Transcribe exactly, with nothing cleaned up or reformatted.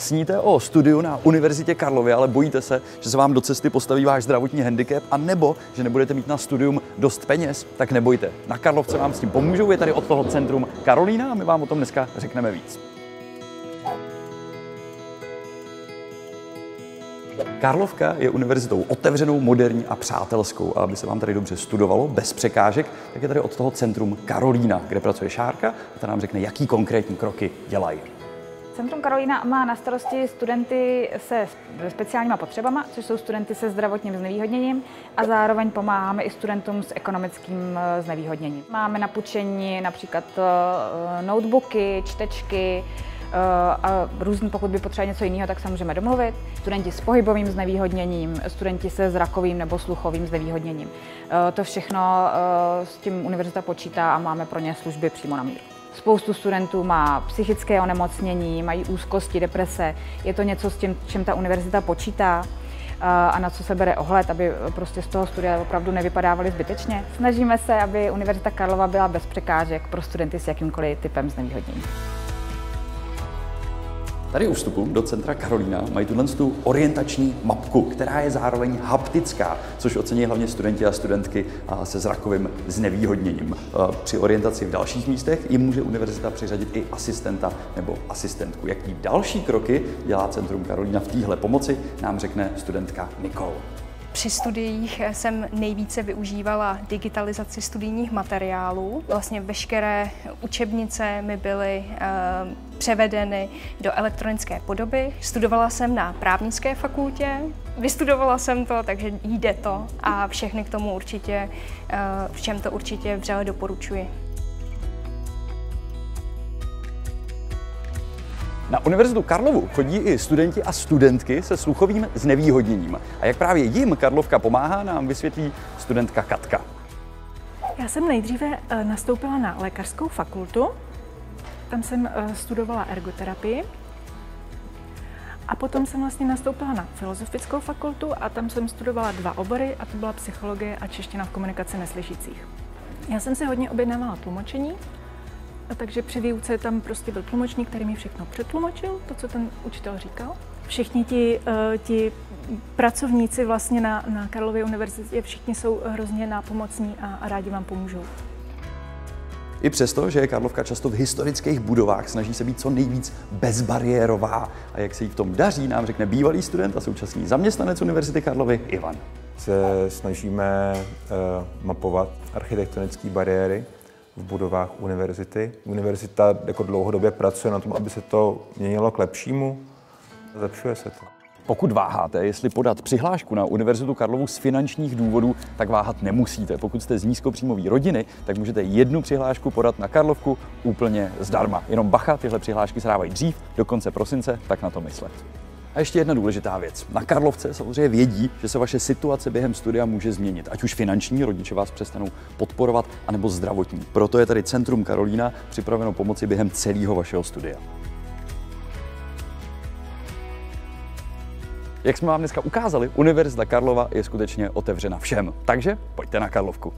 Sníte o studiu na Univerzitě Karlově, ale bojíte se, že se vám do cesty postaví váš zdravotní handicap, a nebo že nebudete mít na studium dost peněz? Tak nebojte. Na Karlovce vám s tím pomůžou, je tady od toho Centrum Karolína a my vám o tom dneska řekneme víc. Karlovka je univerzitou otevřenou, moderní a přátelskou. A aby se vám tady dobře studovalo, bez překážek, tak je tady od toho Centrum Karolína, kde pracuje Šárka a ta nám řekne, jaký konkrétní kroky dělají. Centrum Karolína má na starosti studenty se speciálníma potřebama, což jsou studenty se zdravotním znevýhodněním, a zároveň pomáháme i studentům s ekonomickým, eh, znevýhodněním. Máme na půjčení například, eh, notebooky, čtečky, eh, a různý, pokud by potřebovali něco jiného, tak se můžeme domluvit. Studenti s pohybovým znevýhodněním, studenti se zrakovým nebo sluchovým znevýhodněním. Eh, to všechno, eh, s tím univerzita počítá a máme pro ně služby přímo na míru. Spoustu studentů má psychické onemocnění, mají úzkosti, deprese. Je to něco, s čím, čím ta univerzita počítá, eh, a na co se bere ohled, aby, eh, prostě z toho studia opravdu nevypadávali zbytečně. Snažíme se, aby Univerzita Karlova byla bez překážek pro studenty s jakýmkoliv typem znevýhodnění. Tady u vstupu do Centra Karolína mají tuhle tu orientační mapku, která je zároveň haptická, což ocení hlavně studenti a studentky, a, se zrakovým znevýhodněním. A, při orientaci v dalších místech jim může univerzita přiřadit i asistenta nebo asistentku. Jaký další kroky dělá Centrum Karolína v téhle pomoci, nám řekne studentka Nicole. Při studiích, eh, jsem nejvíce využívala digitalizaci studijních materiálů. Vlastně veškeré učebnice mi byly, eh, převedeny do elektronické podoby. Studovala jsem na Právnické fakultě, vystudovala jsem to, takže jde to a všechny k tomu určitě, eh, všem to určitě vřele doporučuji. Na Univerzitu Karlovu chodí i studenti a studentky se sluchovým znevýhodněním. A jak právě jim Karlovka pomáhá, nám vysvětlí studentka Katka. Já jsem nejdříve, eh, nastoupila na lékařskou fakultu. Tam jsem, eh, studovala ergoterapii. A potom jsem vlastně nastoupila na filozofickou fakultu a tam jsem studovala dva obory, a to byla psychologie a čeština v komunikaci neslyšících. Já jsem si hodně objednávala tlumočení, a takže při výuce tam prostě byl tlumočník, který mi všechno přetlumočil, to, co ten učitel říkal. Všichni ti, eh, ti pracovníci vlastně na, na Karlově univerzitě, všichni jsou hrozně nápomocní a, a rádi vám pomůžou. I přesto, že je Karlovka často v historických budovách, snaží se být co nejvíc bezbariérová. A jak se jí v tom daří, nám řekne bývalý student a současný zaměstnanec Univerzity Karlovy Ivan. Se snažíme, eh, mapovat architektonické bariéry v budovách univerzity. Univerzita jako dlouhodobě pracuje na tom, aby se to měnilo k lepšímu. Zlepšuje se to. Pokud váháte, jestli podat přihlášku na Univerzitu Karlovu z finančních důvodů, tak váhat nemusíte. Pokud jste z nízkopříjmové rodiny, tak můžete jednu přihlášku podat na Karlovku úplně zdarma. Jenom bacha, tyhle přihlášky se dávají dřív, do konce prosince, tak na to myslet. A ještě jedna důležitá věc. Na Karlovce samozřejmě vědí, že se vaše situace během studia může změnit. Ať už finančně, rodiče vás přestanou podporovat, anebo zdravotní. Proto je tady Centrum Karolína připraveno pomoci během celého vašeho studia. Jak jsme vám dneska ukázali, Univerzita Karlova je skutečně otevřena všem. Takže pojďte na Karlovku.